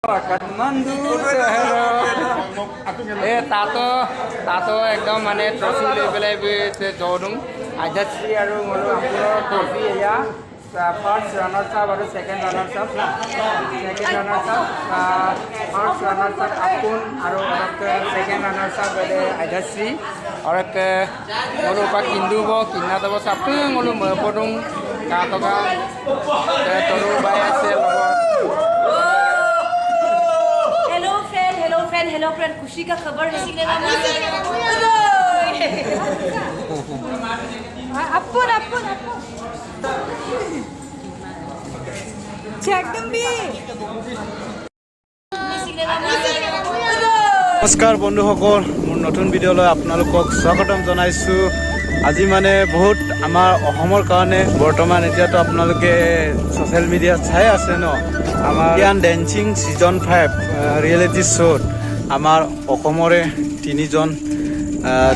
কাঠমাণ্ডু। এই তাতো তাতো একদম মানে ট্ৰফি লৈ পেলাই দৌৰোঁ। আধ্যাশ্ৰী আৰু মোৰো আপোনাৰ ট্ৰফি। এয়া ফাৰ্ষ্ট ৰানাৰ্ছ আপ আৰু second runners up, second runners up, first runners up আপোন আৰু ছেকেণ্ড ৰানাৰ্ছ আপ আধ্যাশ্ৰী। আৰু মোৰো পৰা কিন্দুব কিনা দেব চাপোং মোৰো পদুং কা টকা তৰু বাই আছে লগত। Hello friend, hello friend, hello friend. खुशी का खबर है। Appun Appun Appun Jagdambi. নমস্কাৰ বন্ধুসকল, মোৰ নতুন ভিডিঅ'লৈ আপোনালোকক স্বাগতম জনাইছোঁ। আজি মানে বহুত আমাৰ অসমৰ কাৰণে বৰ্তমান এতিয়াতো আপোনালোকে ছ'চিয়েল মিডিয়াত চাই আছে ন, আমাৰ Indian dancing season 5 reality শ্ব'ত আমাৰ অসমৰে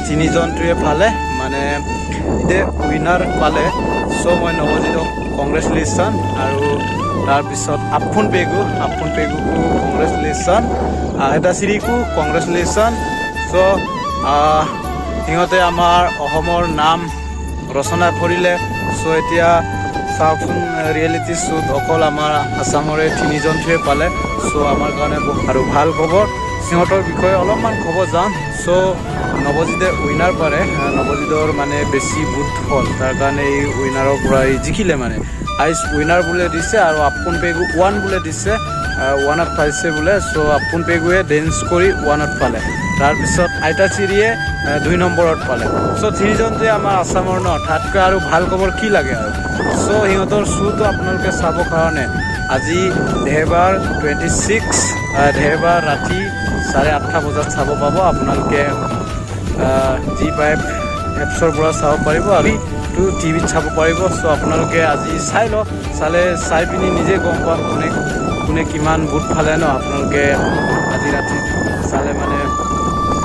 তিনিজনটোৱে পালে, মানে এতিয়া উইনাৰ পালে। চ' মই নৱজিতক কংগ্ৰেচুলেশ্যন আৰু তাৰপিছত আফুন পেগু, আফুন পেগুকো কংগ্ৰেচুলেশ্যন, আইতা চিৰিকো কংগ্ৰেচুলেশ্যন। চ' সিহঁতে আমাৰ অসমৰ নাম ৰচনা কৰিলে। চ' এতিয়া চাওকচোন, ৰিয়েলিটি শ্ব'ত অকল আমাৰ আছামৰে তিনিজনটোৱে পালে। চ' আমাৰ কাৰণে বহুত আৰু ভাল খবৰ। সিহঁতৰ বিষয়ে অলপমান খবৰ যাম। চ' নৱজিতে উইনাৰ পাৰে। নৱজিতৰ মানে বেছি ভোট হ'ল, তাৰ কাৰণে এই উইনাৰৰ পৰা এই জিকিলে, মানে হাইষ্ট উইনাৰ বোলে দিছে। আৰু আপোন পেগু ওৱান বোলে দিছে, ওৱানত পাইছে বোলে। চ' আপোন পেগুৱে ডেন্স কৰি ওৱানত পালে। তাৰপিছত আইতা চিৰিয়ে 2 নম্বৰত পালে। চ' তিনিজন যে আমাৰ আছামৰ ন, তাতকৈ আৰু ভাল খবৰ কি লাগে আৰু? চ' সিহঁতৰ শ্ব'টো আপোনালোকে চাবৰ কাৰণে আজি দেওবাৰ 26 দেওবাৰ ৰাতি 8:30 বজাত চাব পাব। আপোনালোকে জি 5 এপছৰ পৰা চাব পাৰিব আৰু টিভিত চাব পাৰিব। চ' আপোনালোকে আজি চাই লওক। চালে চাই পিনি নিজে গম পাম কোনে কোনে কিমান ভোট পালে ন। আপোনালোকে আজি ৰাতি চালে মানে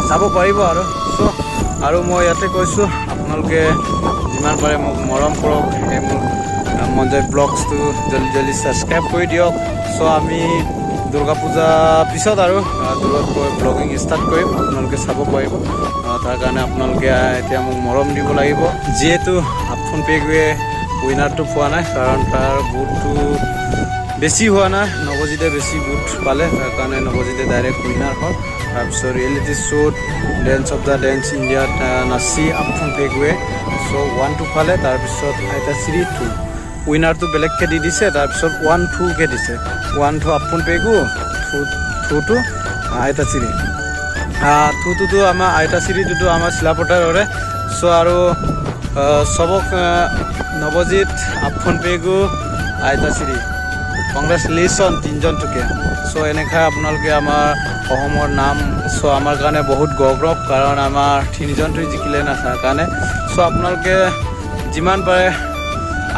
চাব পাৰিব আৰু। চ' আৰু মই ইয়াতে কৈছোঁ, আপোনালোকে যিমান পাৰে মোক মৰম কৰক। এই মোৰ মঞ্জয় ব্লগছটো জল্দি জল্দি ছাবস্ক্ৰাইব কৰি দিয়ক। চ' আমি দুৰ্গা পূজা পিছত আৰু দূৰত গৈ ব্লগিং ষ্টাৰ্ট কৰিম, আপোনালোকে চাব পাৰিব। তাৰ কাৰণে আপোনালোকে এতিয়া মোক মৰম দিব লাগিব। যিহেতু আফোন পেগুৱে উইনাৰটো পোৱা নাই, কাৰণ তাৰ ভোটটো বেছি হোৱা নাই, নৱজিতে বেছি ভোট পালে, তাৰ কাৰণে নৱজিতে ডাইৰেক্ট উইনাৰ হ'ল। তাৰপিছত ৰিয়েলিটি শ্ব'ত ডেন্স অফ the dance ইণ্ডিয়াত নাচি আফোন পেগুৱে চ' ওৱান টু পালে। তাৰপিছত আইতা চিৰি টু, উইনাৰটো বেলেগকৈ দি দিছে। তাৰপিছত ওৱান টুকে দিছে, ওৱান টু আফোন পেগু, টু টুটো আইতা চিৰি, টুটোতো আমাৰ আইতা চিৰিটোতো আমাৰ চিলাপথাৰৰে। চ' আৰু চবক নৱজিত, আফোন পেগু, আইতা চিৰি, কংগ্ৰেচুলেশ্যন তিনিজনটোকে। চ' এনেকৈ আপোনালোকে আমাৰ অসমৰ নাম, চ' আমাৰ কাৰণে বহুত গৌৰৱ, কাৰণ আমাৰ তিনিজনটোৱে জিকিলে না, তাৰ কাৰণে। চ' আপোনালোকে যিমান পাৰে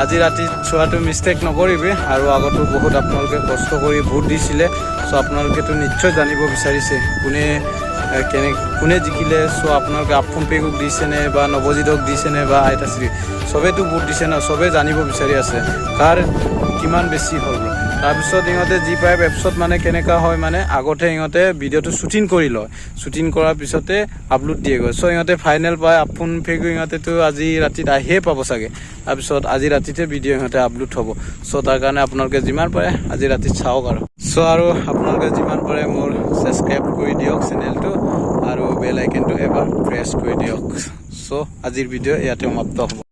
আজি ৰাতি চোৱাটো মিষ্টেক নকৰিবি। আৰু আগতো বহুত আপোনালোকে কষ্ট কৰি ভোট দিছিলে। চ' আপোনালোকেতো নিশ্চয় জানিব বিচাৰিছে কোনে কেনে কোনে জিকিলে। চ' আপোনালোকে আফোন পেগুক দিছেনে বা নৱজিতক দিছেনে বা আইতাশ্ৰী, চবেইতো ভোট দিছে ন, চবেই জানিব বিচাৰি আছে কাৰ কিমান বেছি হ'ল। তাৰপিছত ইহঁতে জি 5 এপছত মানে কেনেকুৱা হয়, মানে আগতে ইহঁতে ভিডিঅ'টো শ্বুটিং কৰি লয়, শ্বুটিং কৰাৰ পিছতে আপলোড দিয়েগৈ। চ' ইহঁতে ফাইনেল পায় আফোন পেগু, ইহঁতেতো আজি ৰাতিত আহিয়ে পাব চাগে। তাৰপিছত আজি ৰাতিতে ভিডিঅ' ইহঁতে আপলোড হ'ব। চ' তাৰ কাৰণে আপোনালোকে যিমান পাৰে আজি ৰাতিত চাওক। আৰু চ' আৰু আপোনালোকে যিমান পাৰে মোৰ ছাবস্ক্ৰাইব কৰি দিয়ক চেনেলটো আৰু বেল আইকনটো এবাৰ প্ৰেছ কৰি দিয়ক। চ' আজিৰ ভিডিঅ' ইয়াতে সমাপ্ত হ'ব।